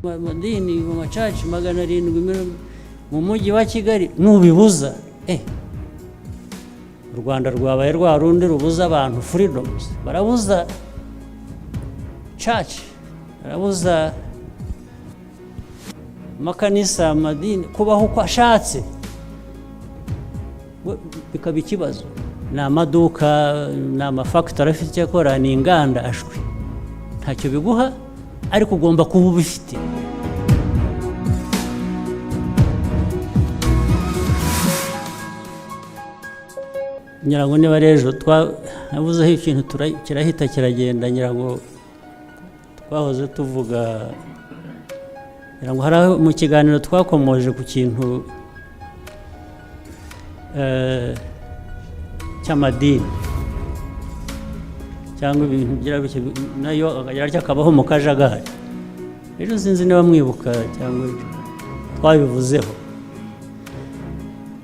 Amadini mu ma church 700 mu mujyi wa Kigali, nubibuza, u Rwanda rwabaye rwa rundi rubuza abantu freedoms. Barabuza church, barabuza amakanisa, amadini kubaho uko ashatse. Bikaba ikibazo. Ni amaduka, ni ama factory afite icyo akora, ni inganda, ashwi, ntacyo biguha, ariko ugomba kuba ubifite. Ngira ngo niba ari ejo twabuzeho ikintu, kirahita kiragenda. Ngira ngo twahoze tuvuga, ngira ngo hari aho mu kiganiro twakomoje ku kintu cy'amadini cyangwa ibintu bigira bityo, nayo akagira atya akabaho mu kajagari. Ejo sinzi niba mwibuka cyangwa ejo twabivuzeho.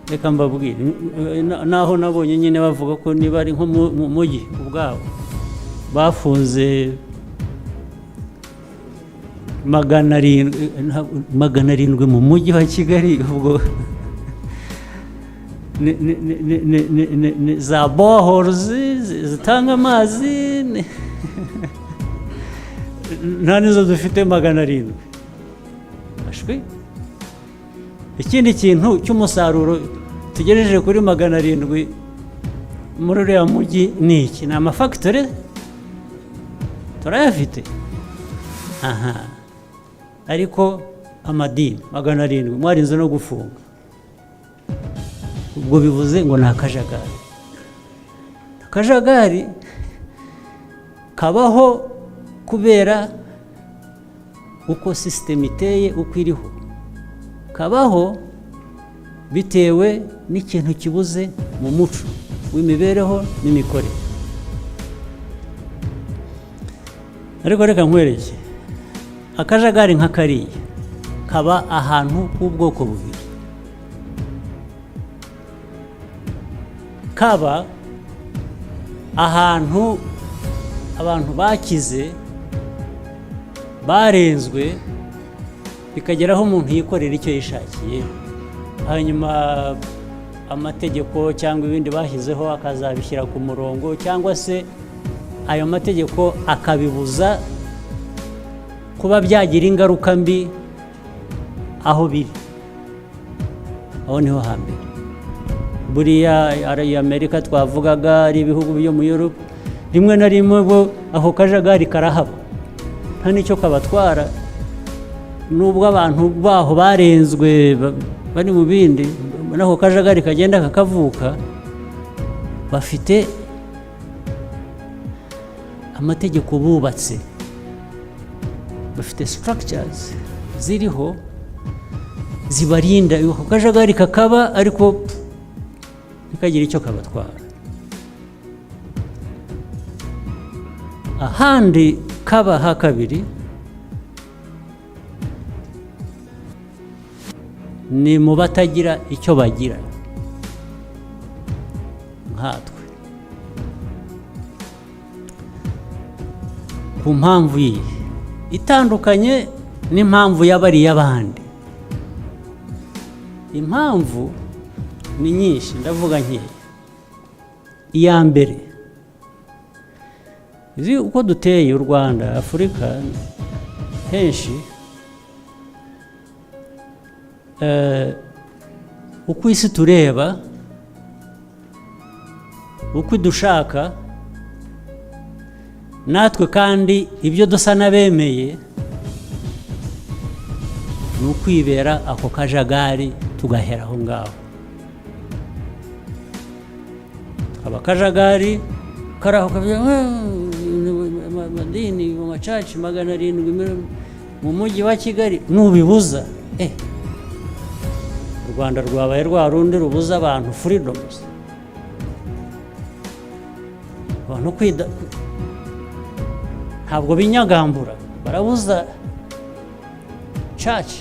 Reka mbabwire, naho nabonye nyine bavuga ko niba ari nko mu mujyi ubwabo bafunze 700, 700 mu mujyi wa Kigali. Ubwo ni za boreholes zitanga amazi, nta nizo dufite 700, ashwi. Ikindi kintu cy'umusaruro tugejeje kuri 700 muri uriya mujyi ni iki? Ni ama factory, turayafite aha, ariko amadini 700 mwarinze no gufunga, ubwo bivuze ngo ni akajagari. Akajagari kabaho kubera uko system iteye, uko iriho, kabaho bitewe n'ikintu kibuze mu muco w'imibereho n'imikorere. Ariko reka nkwereke, akajagari nka kariya kaba ahantu h'ubwoko bubiri: kaba ahantu abantu bakize, barenzwe, bikageraho umuntu yikorera icyo yishakiye, hanyuma amategeko cyangwa ibindi bashyizeho akazabishyira ku murongo, cyangwa se ayo mategeko akabibuza kuba byagira ingaruka mbi aho biri. Aho niho hambere. Buriya ari Amerika twavugaga, ari ibihugu byo mu Europe, rimwe na rimwe bo ako kajagari karahaba, nta n'icyo kabatwara, nubwo abantu baho barenzwe, bari mu bindi, n'ako kajagari kagenda kakavuka, bafite amategeko bubatse, bafite structures ziriho zibarinda, ako kajagari kakaba ariko ntikagire icyo kabatwara. Ahandi kaba ha kabiri ni mu batagira icyo bagira nkatwe, ku mpamvu iyi itandukanye n'impamvu y'abariya abandi. Impamvu ni nyinshi, ndavuga nkeya. Iya mbere, izi uko duteye, u Rwanda, Afurika henshi, uko isi tureba, uko idushaka natwe, kandi ibyo dusa n'abemeye ni ukwibera ako kajagari, tugahera aho ngaho. Aba akajagari kari aho kavuga amadini mu ma church 700 mu mujyi wa Kigali, nubibuza, u Rwanda rwabaye rwa rundi rubuza abantu freedoms, abantu kwida ntabwo binyagambura. Barabuza church,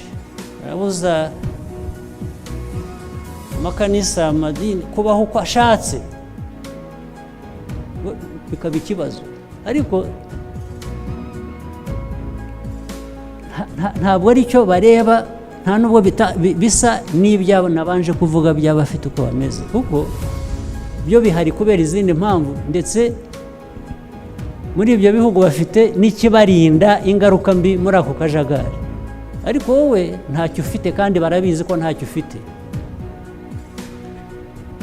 barabuza amakanisa, amadini kubaho uko ashatse, bikaba ikibazo. Ariko Ntabwo ari cyo bareba, nta nubwo bisa n'ibyabo nabanje kuvuga by'abafite uko bameze, kuko byo bihari kubera izindi mpamvu. Ndetse muri ibyo bihugu bafite n'ikibarinda ingaruka mbi muri ako kajagari, ariko wowe ntacyo ufite, kandi barabizi ko ntacyo ufite.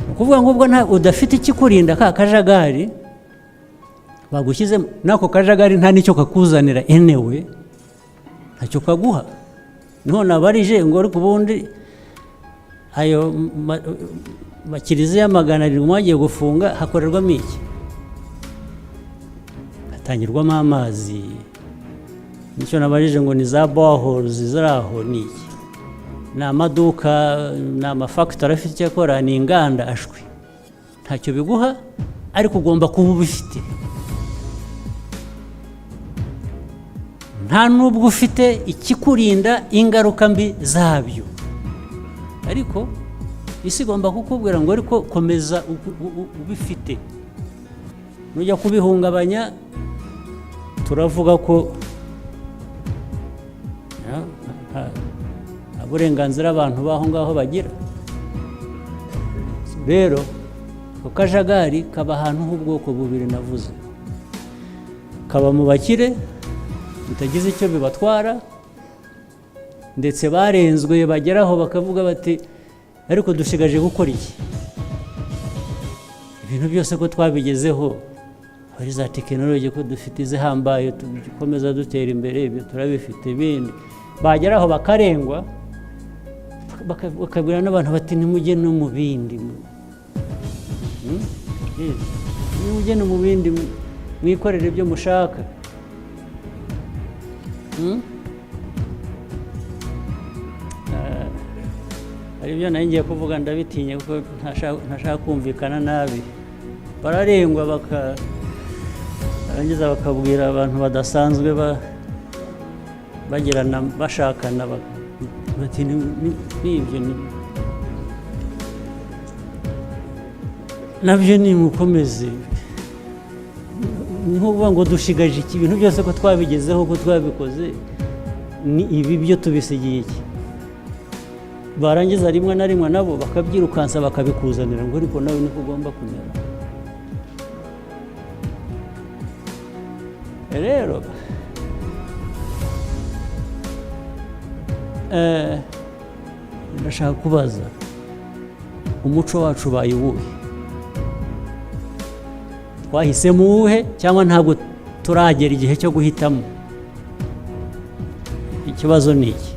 Ni ukuvuga ngo ubwo udafite ikikurinda ka kajagari bagushyizemo, n'ako kajagari nta n'icyo kakuzanira anyway, ntacyo kaguha. Niho nabarije ngo ariko ubundi ayo makiliziya 700 mwagiye gufunga hakorerwamo iki? Hatangirwamo amazi? Nicyo nabajije ngo ni za boreholes ziri aho, ni iki? Ni amaduka? Ni amafactory afite icyo akora? Ni inganda? Ashwi, ntacyo biguha, ariko ugomba kuba ubifite. Nta n'ubwo ufite ikikurinda ingaruka mbi zabyo, ariko isi igomba kukubwira ngo ariko komeza ubifite, nujya kubihungabanya turavuga ko nta burenganzira abantu b'aho ngaho bagira. Rero ako kajagari kaba ahantu h'ubwoko bubiri navuze: kaba mu bakire bitagize icyo bibatwara, ndetse barenzwe bageraho bakavuga bati: "Ariko dushigaje gukora iki? Ibintu byose ko twabigezeho, hari za tekinoloji ko dufite izihambaye, dukomeza dutera imbere, ibyo turabifite, ibindi." Bageraho bakarengwa, bakabwira n'abantu bati: "Ntimujye no mu bindi. Yes. Nimujye no mu bindi, mwikorere ibyo mushaka." Hari ibyo nari ngiye kuvuga ndabitinya, kuko ntashaka kumvikana nabi. Bararengwa, barangiza bakabwira abantu badasanzwe bagirana, bashakana, bati: "N'ibyo nabyo nimukomeze." Ni nko kuvuga ngo dushigaje iki? Ibintu byose ko twabigezeho, ko twabikoze, ni ibi byo tubisigiye iki? Barangiza rimwe na rimwe nabo bakabyirukansa, bakabikuzanira ngo ariko nawe niko ugomba kumera. Rero ndashaka kubaza: umuco wacu ubaye uwuhe? Twahisemo uwuhe, cyangwa ntabwo turagera igihe cyo guhitamo? Ikibazo ni iki.